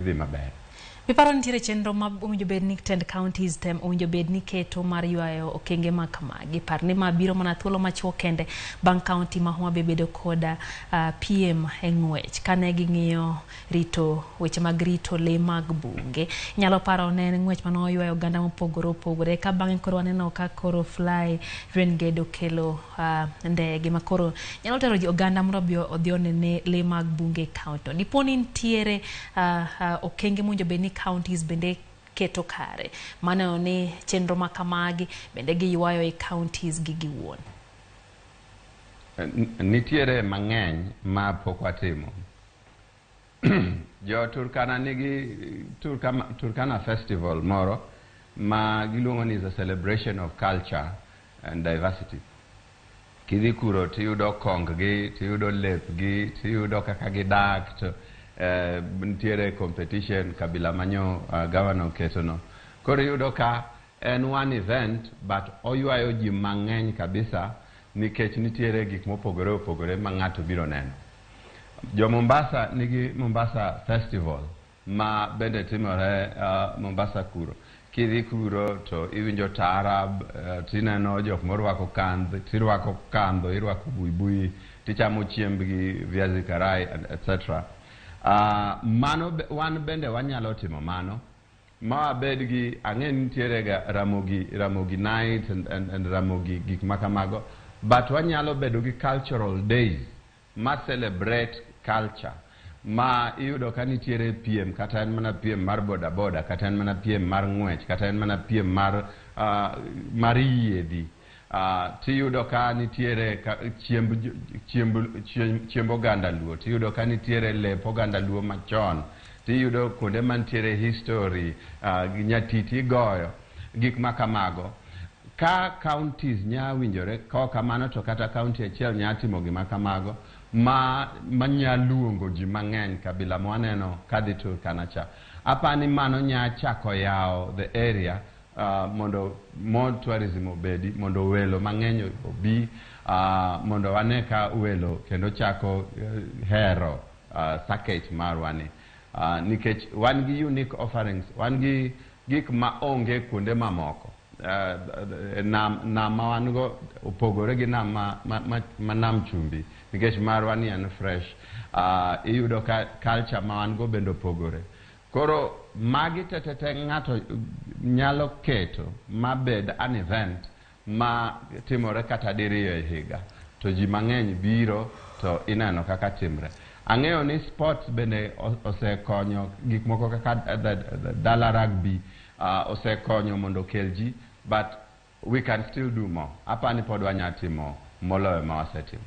Dhi maber. Iparo nitiere chenro ma owinjo bed ni tend counties tem owinjo bed ni keto mar ywayo okenge ma kamagi. Par ni ma biro mana thuolo machuok kende bang' county ma Homa Bay bedo kod piem e ng'wech kane ging'iyo rito weche mag rito lee mag bunge. Inyalo paro ne en ng'wech mane oywayo oganda mopogore opogore ka bang'e koro waneno ka koro Fly Renegade okelo ndege ma koro nyalo tero ji oganda mondo obi odhi one lee mag bunge e county no. Dipo ni nitiere okenge mowinjo bed ni counties bende keto kare maneno ni chenro ma kamagi bende giywayo e counties gi giwuon. Nitiere mang'eny ma pok watimo. Jo Turkana nigi Turkana Festival moro ma giluongo ni is a celebration of culture and diversity. Kidhi kuro tiyudo kong gi, tiyudo lepgi, tiyudo kaka gidak to nitiere competition kabila manyo governor oketo no. Koro iyudo ka en one event but oywayo ji mang'eny kabisa nikech nitiere gik mopogore opogore ma ng'ato biro neno. Jo Mombasa nigi Mombasa Festival ma bende timore Mombasa kuro. Kidhi kuro to iwinjo taarab, tineno jok morwako kandho, tirwako kandho, irwako buibui, tichamo chiembgi, viazi karai, etc. Mano wan bende wanyalo timo mano ma wabed gi ang'e ni nitiere ga Ramogi, Ramogi night and Ramogi gik ma kamago, but wanyalo bedo gi cultural days ma celebrate culture ma iyudo ka nitiere piem, kata en mana piem mar boda boda, kata en mana piem mar ng'wech, kata en mana piem mar yiedhi, tiyudo ka nitiere ka, chiemb, chiemb, chiemb, chiemb oganda Luo, tiyudo ka nitiere lep oganda Luo machon, tiyudo kuonde mantiere history, nyatiti igoyo, gik ma kamago. Ka counties nya winjore, ka kamano to kata county achiel nya timo gima kamago ma nya luongo ji mang'eny kabila mwaneno kadhi Turkana cha. Apani mano nya chako yawo the area mondo more tourism obedi, mondo welo mang'eny obi, mondo wane ka welo kendo chako hero circuit marwa ni. Nikech wan gi unique offerings, wan gi gik ma onge kuonde mamoko. Nam ma wan go opogore gi nam ma nam chumbi nikech marwa ni en fresh. Iyudo ka culture ma wan go bende opogore. Koro magi te ng'ato nyalo keto mabed an event ma timore kata diriyo e higa to ji mang'eny biro to ineno kaka timre. Ang'eyo ni sports bende osekonyo gik moko kaka dala rugby osekonyo mondo okel ji, but we can still do more. Apani pod wanya timo moloyo ma wasetimo.